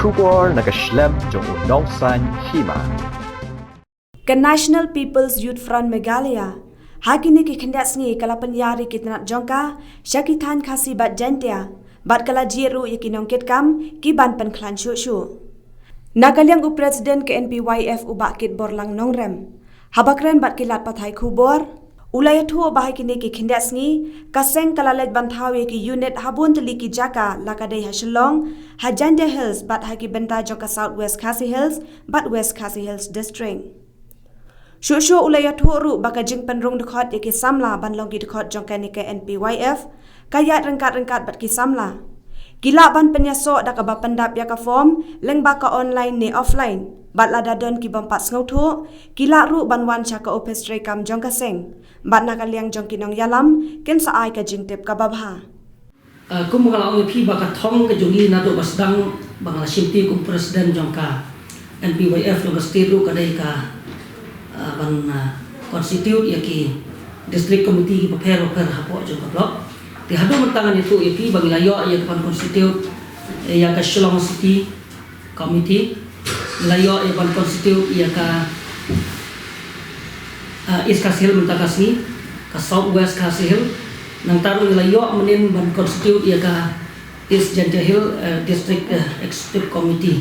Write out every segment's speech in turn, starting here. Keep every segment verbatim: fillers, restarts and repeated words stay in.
Khubor na ka shlem jong u nongsaiñ hima. Ka National People's Youth Front Meghalaya ha kine ki khyndiat sngi ka la pynïar ïa ki tnat jong ka sha ki thaiñ Khasi bad Jaiñtia, bad ka la jied ruh ïa ki nongkitkam ki ban pynkhlaiñ shuh shuh. Na ka liang u President ka N P Y F u Bah Kitborlang Nongrem, haba kren bad ki lad pathai khubor, u la ïathuh ba ha kine ki khyndiat sngi ka seng ka la leit ban thaw ïa ki unit ha bun tylli ki jaka, la ka dei ha Shillong, ha Jaiñtia Hills bad ha ki bynta jong ka South West Khasi Hills bad West Khasi Hills District. Shuh shuh u la ïathuh ruh ba ka jingpynrung dkhot ïa ki samla ban long ki dkhot jong kane ka N P Y F ka ïaid ryngkat ryngkat bad ki samla. Ki lah ban pynïasoh da kaba pyndap ïa ka form lyngba ka online ne offline, bad lada don ki bym pat sngewthuh ki lah ruh ban wan sha ka ophis treikam jong ka seng, bad na ka liang jong ki nongïalam kin sa ai ka jingtip kaba bha. Ah, kum ba nga la ong ïa phi ba ka thong ka jong ngi naduh ba sdang ba nga la shim ti kum president jong ka N P Y F jong ka state ruh ka dei ka, ah, ban, ah, constitute ïa ki district committee kiba pher bapher hapoh jong ka block. Te haduh mynta ngan ïathuh ïa phi ba ngi la ïoh ïa ka ban constitute ïa ka Shillong City Committee, ngi la ïoh ïa ban constitute ïa ka, ah, East Khasi Hills mynta ka sngi, ka South West Khasi Hills. Nangta ruh ngi la ïoh mynnin ban constitute ïa ka East Jaiñtia Hills, eh, District, eh, Executive Committee.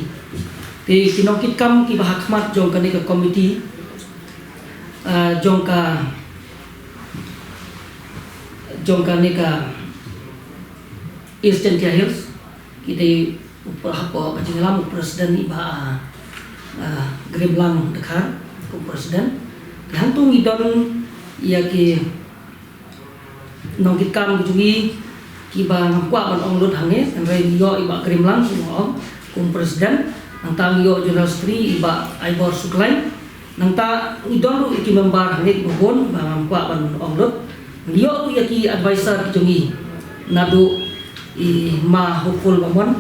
Te ki nongkitkam kiba ha khmat jong kane ka committee, eh, jong ka, jong kane ka East Jaiñtia Hills, ki dei u pre-, hapoh ka jingïalam u president i Bah, ah, ah, Grimlang Dkhar kum president. Te hangto ngi don ïa ki nongkitkam ki jong ngi kiba ngam kwah ban ong lut hangne, hynrei ngi ïoh i Bah Grimlang, shu ong, kum president. Nangta ngi ïoh General Secretary i Bah Aibor Suklain. Nangta ngi don ruh ïa ki member hangne kiba bun ba ngam kwah ban ong lut. Ngi ïoh ruh ïa ki advisor ki jong ngi naduh i Ma Hopeful Bamon,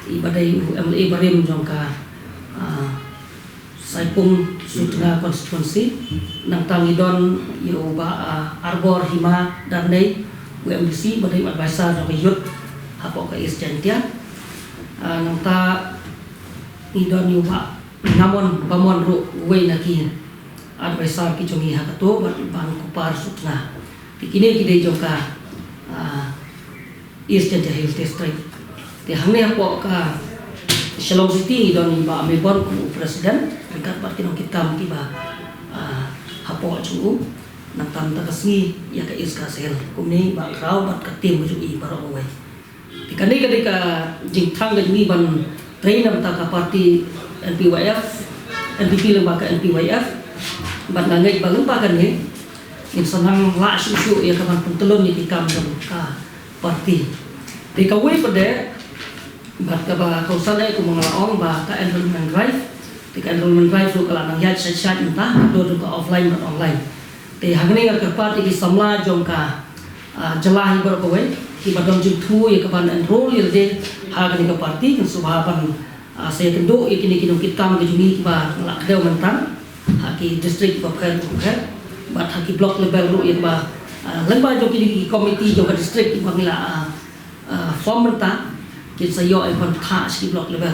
iba dei u M L A barim jong ka, ah, Saipung Sutnga constituency. Nangta ngi don ïa u Bah, ah, Arbor Hima Darnei, u M D C, ba dei u advisor jong ka youth hapoh ka East Jaiñtia. Ah, nangta ngi don ïa u Bah Ngamon Bamon ruh, uwei na ki advisor ki jong ngi ha kato, bad u Bah Kupar Sutnga. Te kine ki dei jong ka, ah, East Jaiñtia Hills District. Te hangne hapoh ka Shillong City ngi don i Bah Mebon kum u president, ryngkat bad ki nongkitkam kiba, ah, hapoh jong u. Nangta mynta ka sngi ïa ka East Khasi Hills kumne i Bah Khraw bad ka team ka jong i baroh kawei. Te kane ka dei ka jingthrang ka jong ngi ban trei na bynta ka party N P Y F, N P P lyngba ka N P Y F. Bad nga ngeit ba lyngba kane ngin sa nang lah shuh shuh ïa ka ban pyntlun ïa ki kam jong ka party. Te kawei pat de, bad kaba kongsan eh, kumba nga la ong ba ka enrollment drive, te ka enrollment drive ruh ka la nang ïaid shait shait mynta, ka don ruh ka offline bad online. Te hangne nga kyrpad ïa ki samla jong ka, ah, jylla hi baroh kawei kiba don jingthmu ïa ka ban enroll ïa lade ha kane ka party, kin sngewbha ban, ah, sa ïakynduh ïa kine ki nongkitkam ki jong ngi kiba nga la kdew mynta ha ki district kiba pher kiba pher, bad ha ki block level ruh ïa kiba, ah, lyngba jong kine ki committee jong ka district kiba ngi la, ah, ah, form mynta, kin sa ïoh ïa ka ban phah sha ki block level.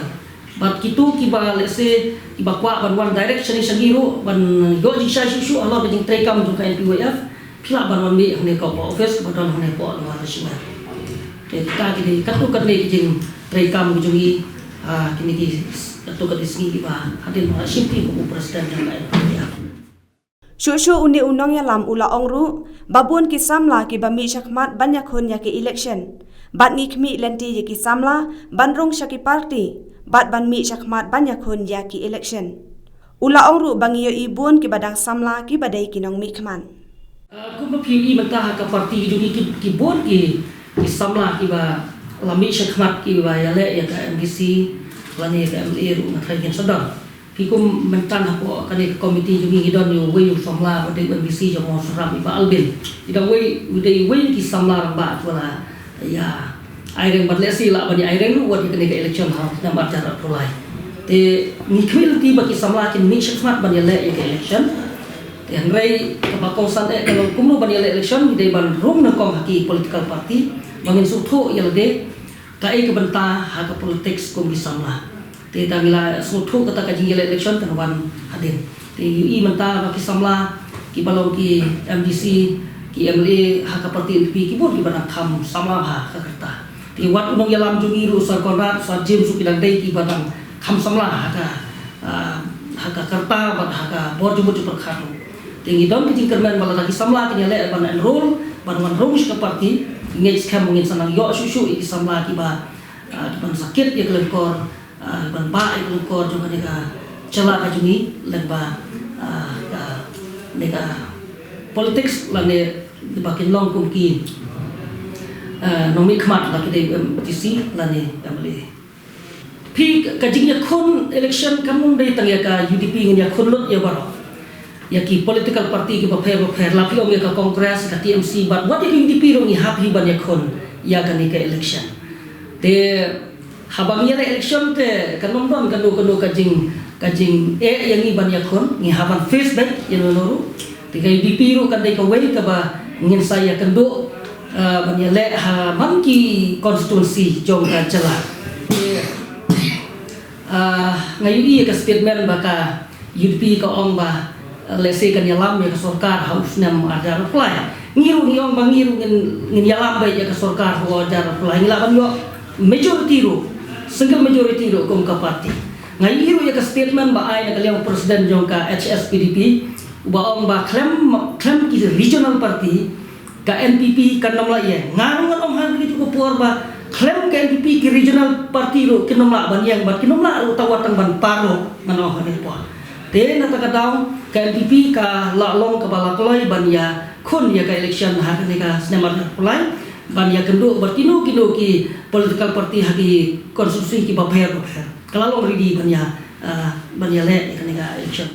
Bad kito kiba, let's say, kiba kwah ban wan direct shane sha ngi ruh ban ïoh jingshai shuh shuh halor ka jingtreikam jong ka N P Y F, phi lah ban wan mih hangne ha ka office kaba don hangne hapoh Lower Tashiwet. Te kita ki dei katto katne ki jingtreikam ki jong ngi, ah, kine ki katto katne sngi kiba hadien ba nga la shim ti kum u president jong ka N P Y F. Shuh shuh une u nongïalam u la ong ruh ba bun ki samla kiba mih shakhmat ban ïakhun ïa ki election, bad ngi khmih lynti ïa ki samla ban rung sha ki party bad ban mih shakhmat ban ïakhun ïa ki election. U la ong ruh ba ngi ïohi bun kiba dang samla kiba dei ki nongmihkhmat. Ah, kumba phi ïohi mynta ha ka party ki jong ngi ki, ki bun ki, ki samla kiba la mih shakhmat kiba ïaleh ïa ka M D C lane ka M L A ruh nga tharai ngin sa don. Phi kum mynta hapoh kane ka committee jong ngi ngi don ïa uwei u samla ba dei u M D C jong Mawshynrut i Bah Albin. I dei uwei, i dei uwei na ki samla rangbah kiba la ïa aireng bad lehse lah ban ïa aireng ruh wat ïa kane ka election ha u snem arhajar arphew lai. Te ngi khmih lynti ba ki samla kin mih shakhmat ban ïaleh ïa ka election. Te hynrei kaba kongsan eh ka long kumno ban ïaleh election, ngi dei ban rung nyngkong ha ki political party ba ngin sngewthuh ïa lade kaei ka bynta ha ka politics kum ki samla. Te tang ila sngewthuh kata ka jingïaleh election kan wan hadien. Te ïohi mynta ba ki samla kiba long ki MDC, ki MLA ha ka party NPP ki bun kiba dang kham samla ha ka rta. Te wat u nongïalam jong ngi ruh Sir Conrad, Sir James ruh ki dang dei kiba dang kham samla ha ka, ah, ha ka rta bad ha ka bor jong u pyrkhat ruh. Te ngi don ka jingkyrmen ba lada ki samla kin ïaleh ban enroll, ban wan rung sha ka party, ngeit skhem ngin sa nang ïoh shuh shuh ïa ki samla kiba, ah, kiban sakit ïa ka lyngkor, ah, ban bah ïa ka lyngkor jong kane ka jylla ka jong ngi lyngba, ah, kane ka politics lane ba kin long kum ki, ah, nongmihkhmat la ki dei MDC lane MLA. Phi, ka jingïakhun election kam dei tang ïa ka UDP, ngin ïakhun lut ïa baroh. Ïa ki political party kiba pher bapher, la phi ong ïa ka Congress, ka TMC, bad wat ïa ka UDP ruh ngi hap hi ban ïakhun ïa kane ka election. Te haba ngi ïaleh election te kan ym don kano kano ka jing, ka jingeh ïa ngi ban ïakhun, ngi hap ban face back ïa no no ruh. Te ka UDP ruh kan dei kawei kaba ngin sa ïakynduh, ah, ban ïaleh ha man ki constituency jong ka jylla. Te, ah, nga ïohi ïa ka statement ba ka UDP ka ong ba, ah, lehse kan ïalam ïa ka sorkar ha u snem ar hajar arphew lai. Ngi ruh ngi ong ba ngi ruh ngin, ngin ïalam beit ïa ka sorkar ha u ar hajar arphew lai, ngi lah ban ïoh majority ruh, single majority ruh kum ka party. Nga ïohi ruh ïa ka statement ba ai na ka liang u president jong ka HSPDP, uba ong ba khlem, khlem ki regional party ka NPP kan ym lah ïeng. Nga ruh ngan ong ha kane ka por ba khlem ka NPP ki regional party ruh kin ym lah ban ïeng bad kin ym lah ruh tang wat tang ban par ruh, ngan ong ha kane ka por. Te na kata ka daw ka NPP ka la long kaba la kloi ban ïakhun ïa ka election ha kane ka snem ar hajar arphew lai, ban ïakynduh bad kino kino ki political party ha ki constituency kiba pher bapher. Ka la long ready ban ïa, ah, ban ïaleh ïa kane ka election.